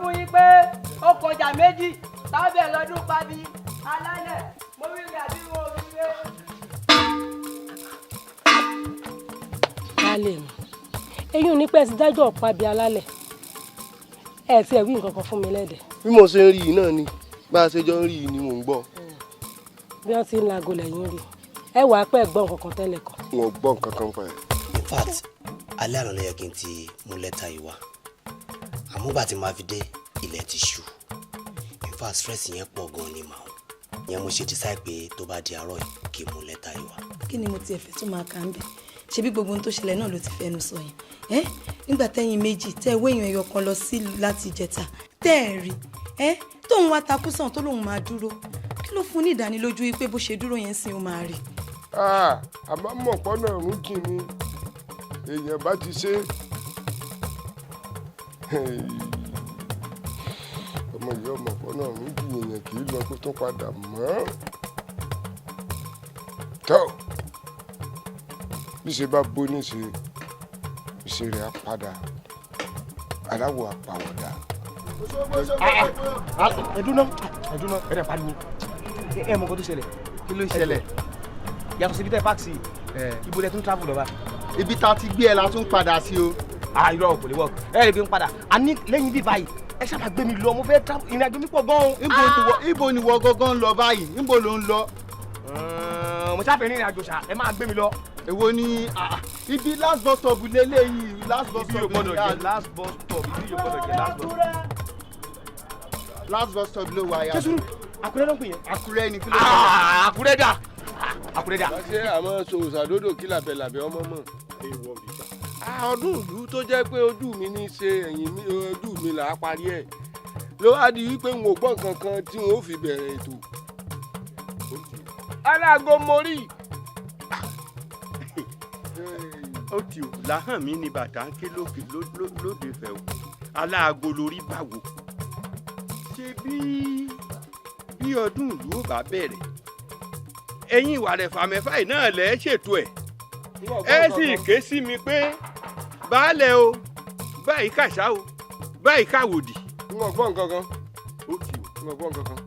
fún yín pé ó kọjá méjì tábẹ̀ lọ́dún pàbí alálẹ̀. Mo wí rí àbí wọn ò wí rí. Baálé mi, eyín ní pẹ́ ti dájọ́ ọ̀pá bíi alálẹ̀, ẹ ti ẹ̀ wí nǹkan kan fún mi lẹ́dẹ̀. Bí mo ṣe ń rí i náà ni bá a ṣe jọ ń rí i ni mò ń gbọ́. Bí wọ́n ti ń laago lẹ́yìn rí, ẹ wàá pẹ́ gbọ́ nǹkan kan tẹ́lẹ̀ kan. N ò gbọ́ nǹkan kan pa ẹ̀. In fact, alẹ́ àná ló yẹ kí n ti mú lẹ́tà yìí wá, àmọ́ gbà tí màá fi dé, ilẹ̀ ti ṣú. In fact, stress yẹn pọ̀ gan ni màá yẹn mo ṣe decide pé tó bá di àárọ̀ yìí, kí n mú lẹ́tà yìí wá. Kí ni mo tiẹ̀ fẹ́ tún máa kà ń bẹ̀? Ṣebí gbogbo ohun tó ṣẹlẹ̀ náà ló ti fẹnu sọ yẹn ẹ́. Nígbà tẹ́yìn méjì tẹ́ ẹ wé èèyàn ẹyọ kan lọ sílùú láti ìjẹta, tẹ́ ẹ rí ẹ́, tóun wá takú sàn, tó lóun máa dúró, kí ló fún ní ìdánilójú wípé bó ṣe dúró yẹn sìn ó máa rí? Àmọ́ mọ̀ pọ́nà ọ̀run jìn ni èèyàn bá ti ṣe. Ọmọ yìí, ọmọ pọ́nà ọ̀run jìn, èèyàn kì í lọ kó tó padà mọ́. Tó bí ṣe bá bó níṣe, ìṣe rẹ̀ á padà aláwọ̀ àpàwọ̀dà. Ẹdúná, ẹdúná, ẹ dẹ̀ pariwo. Ẹ mọ nǹkan tó ṣẹlẹ̀. Kí ló ṣẹlẹ̀? Yàtọ̀ síbi tẹ́ páàkì sí, ibo lẹ tún travel lọ bá? Ibi tá a ti gbé ẹ la tún padà sí o. Ah, irọ́, kò lè work. Ẹ lè fi ń padà a ní lẹ́yìn bí báyìí. Ẹ sábà gbé mi lọ, mo fẹ́ travel, ìrìn àjò mi pọ̀ gan-an. Ibo ni wọ gangan ń lọ báyìí? Níbo ló ń lọ? Mo ṣáà fẹ́ rìnrìn àjò ṣá, ẹ máa gbé mi lọ. Èwo ni ibi last bus stop lélẹ́yìí, last bus Ibi yóò stop. Gbọ́dọ̀ jẹ́ last bus stop, ibi yóò gbọ́dọ̀ jẹ́ last bus stop. Last bus stop ló wà yà. Ṣé sùúrù, Àkúrẹ́ ló ń pè yẹn? Àkúrẹ́ ni. Kí ló ṣẹlẹ̀? Ah, Àkúrẹ́ dà, Àkúrẹ́ dà. Ṣé àmọ́ sòsàdódò kí làbẹ̀ làbẹ̀ ọmọ mọ̀? Ọdún ìlú tó jẹ́ pé ojú mi ní í ṣe ẹ̀yìn mi, ojú mi là á parí ẹ̀, ló wá di wípé n ò gbọ́ nǹkan kan tí n ó fi bẹ̀rẹ̀ ètò. Aláàgọ́ mórí. Ó ti ò láhàn mí ní bàtà ń ké lókè lóde fẹ́ o. Aláago lórí báwo ṣe bí ọdún ìlú ò bá bẹ̀rẹ̀, ẹ̀yin ìwà rẹ̀ fàmẹ́fà yìí náà lẹ́ ṣètò ẹ̀, ẹ sì ké sí mi pé baálẹ̀ o, báyìí kàṣá o, báyìí káwòdì. N ò gbọ́ nǹkan kan. Ó ti o. N ò gbọ́ nǹkan kan.